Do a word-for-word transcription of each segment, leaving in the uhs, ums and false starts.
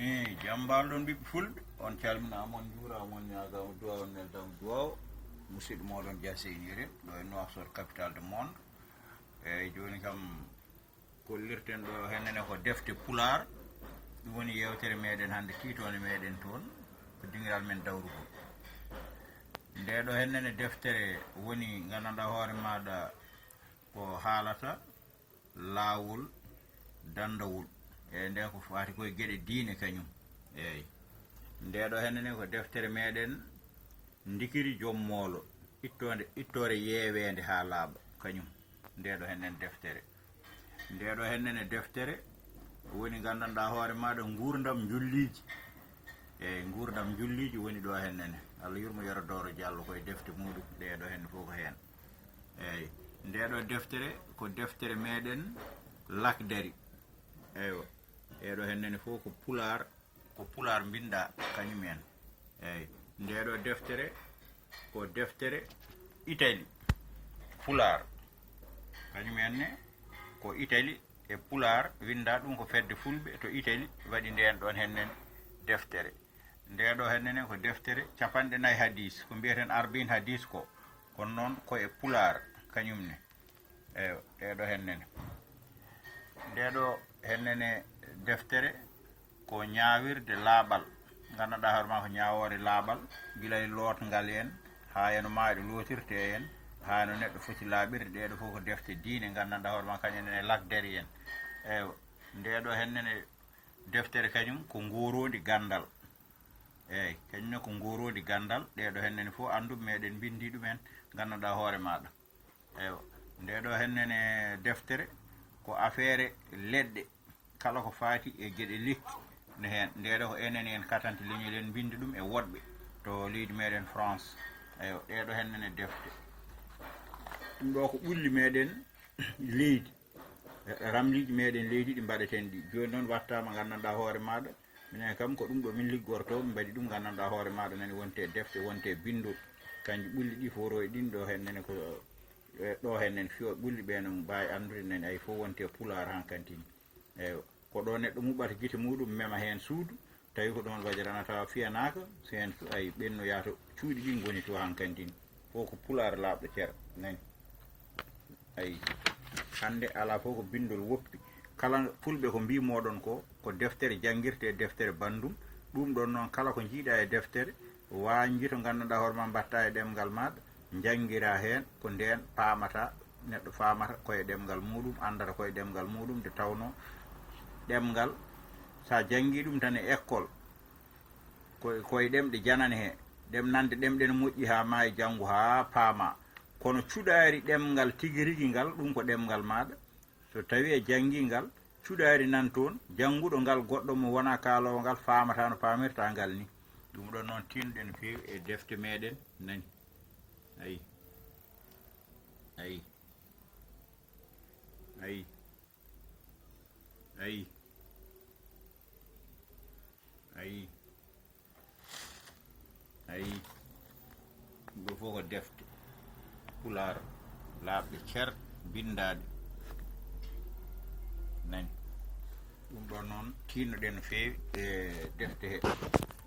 Eyi, jam mbaalo-ɗon ɓiɓɓe fulɓe, on calminaama, on njuuraama, on ñaagaama duwaaw, on neldaama duwaaw. Musidɗo mooɗon Dia Seyni Reeb, ɗo e Nouakchott, capitale du monde. Eyi, jooni kam, kollirten ɗo hennene ko defte Pulaar. Ɗum woni yeewtere meɗen hannde, tiitoonde meɗen toon ko dingiral men dawrugol. Nde ɗo hennene deftere woni, nganndanɗaa hoore maaɗa, ko haalata laawol danndawol. E nde ko faati koye geɗe diine kañum. Eyi. Nde ɗo hennene ko deftere meɗen Ndikiri Joom Moolo, ittoonde, ittoore yeeweende haa laaɓa kañum. Nde ɗo hennene deftere. Nde ɗo hennene deftere woni, nganndanɗaa hoore maaɗa, nguurndam njulliiji. Eyi, nguurndam njulliiji woni ɗo hennene. Allah yurmo Yero Dooro Jallo koye defte muuɗum. Nde ɗo henne fof ko heen. Eyi, nde ɗo deftere ko deftere meɗen Lakdari. Eywa, ɗe ɗo hennene fof ko Pulaar, ko Pulaar mbinndaa kañum en. Eyi, nde ɗo deftere ko deftere Itali, Pulaar. Kañum en ne ko Itali e Pulaar winndaa, ɗum ko fedde fulɓe to Itali waɗi ndeen ɗoon hennen deftere. Nde ɗo hennen ko deftere capanɗe nayi hadiis, ko mbiyeten arbain hadiis ko, kono noon ko e Pulaar kañum ne. Eyo, ɗe ɗo hennen. Nde ɗo hennen deftere ko ñaawirde laaɓal. Nganndanɗaa hoore maa ko ñaawoore laaɓal, gila e lootngal en, haa e no maayɗo lootirtee en, haa e no neɗɗo foti laaɓirde. Ɗee ɗo fof ko defte diine, nganndanɗaa hoore maa kañum en e Lakdari en. Eyo, nde ɗo hennen deftere kañum ko ngooroondi ganndal. Eey, kañum ne ko ngooroondi ganndal. Ɗee ɗo hennen fof anndu meɗen mbinndi ɗum en, nganndanɗaa hoore maaɗa. Eywa, nde ɗo hennen deftere ko afeere leɗɗe, kala ko faati e geɗe lekki ne heen. Nde ɗo ko enen en katante leñol en mbinndi ɗum e woɗɓe to leydi meɗen France. Eywa, ɗee ɗo hennen defte. Ɗum ɗo ko ɓulli meɗen leydi, ramliiji meɗen leydi ɗi mbaɗeten ɗi. Jooni noon wattaama, nganndanɗaa hoore maaɗa, minen kam ko ɗum ɗo min liggorto, min mbaɗi ɗum, nganndanɗaa hoore maaɗa nani wonte defte, wonte binndol. Kanji ɓulli ɗi fof roy ɗin ɗo hennen ko, e, ɗo hennen fiyo ɓulli ɓe no mbaawi anndude nani ay fof wonte Pulaar hankantin. Eywa, ko ɗo neɗɗo muɓata gite muɗum, mema heen suudu, tawi ko ɗoon wajarana tawa fiyanaaka, so heen su-, ay ɓenno yaata cuuɗi ɗi ngoni to hankantin. Fof ko Pulaar laaɓɗo cer, nani. Ay, hannde alaa fof ko binndol woppi. Kala fulɓe ko mbii moɗon ko, ko deftere janngirte e deftere banndum. Ɗum ɗon noon, kala ko njiiɗa e deftere, waanji to nganndanɗaa hoore ma mbatta e ɗemngal maaɗa, njanngira heen, ko ndeen paamata, neɗɗo faamata koye ɗemngal muɗum, anndata koye ɗemngal muɗum, nde tawno ɗemngal, sa janngi ɗum tan e école, ko, koye ɗemɗe janane he, ɗem nande ɗemɗe no moƴƴi haa maayi janngu haa paama. Kono cuɗaari ɗemngal tigi rigi ngal, ɗum ko ɗemngal maaɗa. So tawi a janngi ngal, cuɗaari nan toon, jannguɗo ngal goɗɗo mo wona kaaloowo ngal faamata no paamirta ngal ni. Ɗum ɗon noon tinnoɗen no feewi e defte meɗen nani. Ayi. Ayi. Ayi. Ayi. Ayi. Ayi. Ɗum ɗo fof ko defte Pulaar laaɓɗe cer, binndaaɗe. Nani. Ɗum ɗon noon tinnoɗen no feewi e defte he.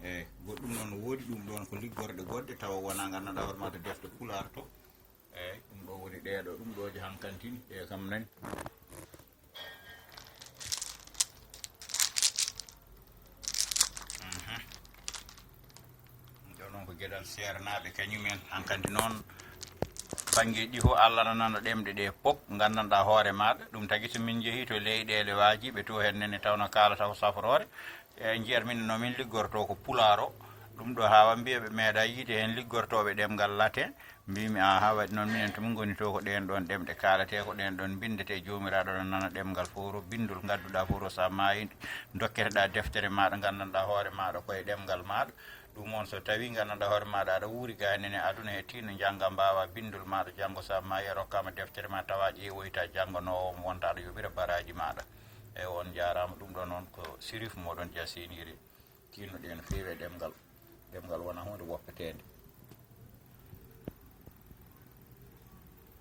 Eyi, goɗɗum noon no woodi, ɗum ɗon ko liggorɗe goɗɗe tawa wona nganndanɗaa hoore maaɗa defte Pulaar to. Eyi, ɗum ɗo woni ɗee ɗo, ɗum ɗo je hankantin, ɗe kam nani. Mhm. Ɗo noon ko geɗal seernaaɓe kañum en. Hankadi noon, bannge ɗi fof, Allah nanana ɗemɗe ɗe pop, nganndanɗaa hoore maaɗa. Ɗum tagi so min njehii to leyɗeele waajiiɓe to heen nene, tawno kaalata ko safroore. E njiyat min no min liggorto ko Pulaar o. Ɗum ɗo haa wa mbiya ɓe meeɗa yiide heen liggortooɓe ɗemngal latin. Mbimi, "Aha, waɗi noon minen to min ngoni to ko ɗeen ɗoon ɗemɗe kaalatee, ko ɗeen ɗoon mbinndetee, joomiraaɗo no nana ɗemngal fof ro, binndol ngadduɗaa fof ro, so a maayi, ndokketeɗaa deftere maaɗa, nganndanɗaa hoore maaɗa koye ɗemngal maaɗa." Ɗum on so tawii nganndanɗaa hoore maaɗa aɗa wuuri gaa nene aduna he tinno njannga, mbaawa binndol maaɗa, janngo so a maayi a rokkaama deftere ma tawa ƴeewoyta jannganoowo mo wonta aɗa yoɓira baraaji maaɗa. Eyi, on njaaraama. Ɗum ɗo noon ko sirif moɗon Dia Seyni Reeb. Tinno ɗeen no feewi e ɗemngal. Ɗemngal wona huunde woppeteende.